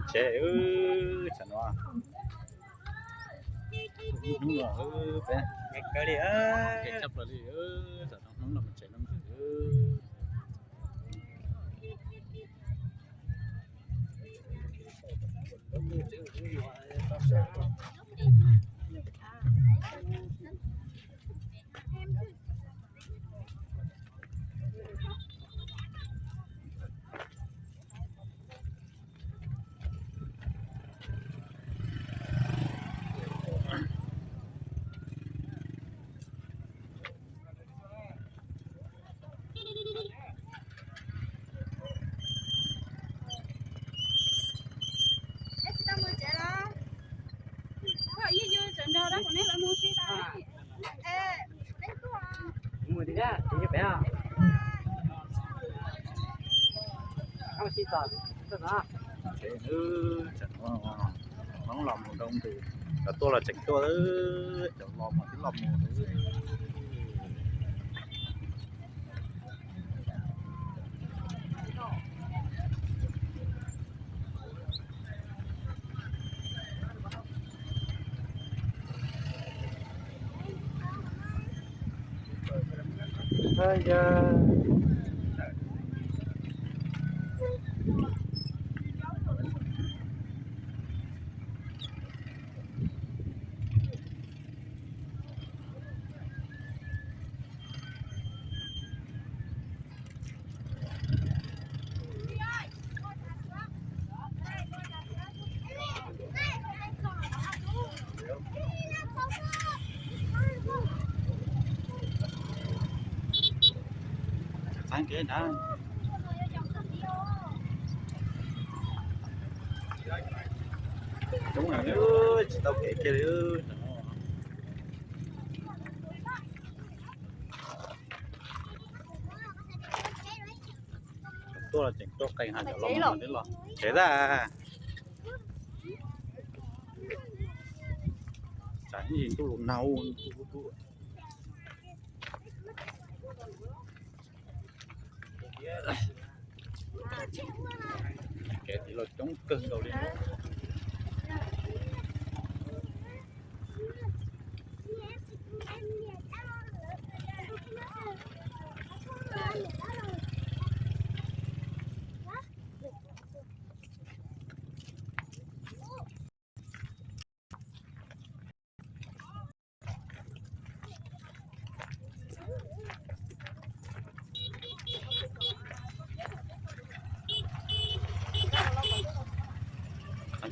Tsev, tam no hnub no peb tshaj plaws li, tam no hnub no mus tsev no ntxim. Mus tiag, mus pem. Tsev, tam no Hmoob los mus nroo ntws, cov tuaj los tseem tuaj, cov los mus twb los mus. Txeeb kev na. Coob, tsis tau kev kiag li. Tuaj los tseem tuaj qees, cov los mus twb los tsev tag. Tsam ib ntsis ntuj los nag. Kev tiv los coob kawg nkaus li.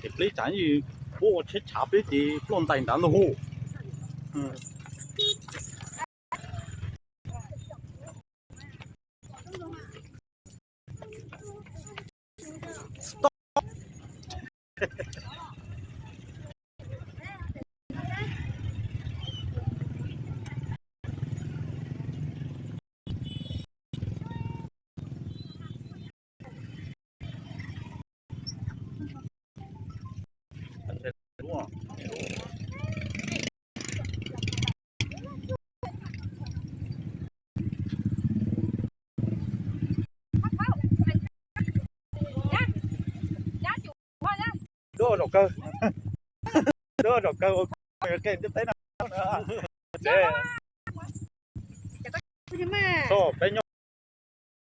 Ces peb tsam yus ua tsheb tshav peb ces ploj ntais nrad ntag hu. Dua zaum kawg, dua zaum kawg ua ke ntiaj teb no. Tsev, peb nyob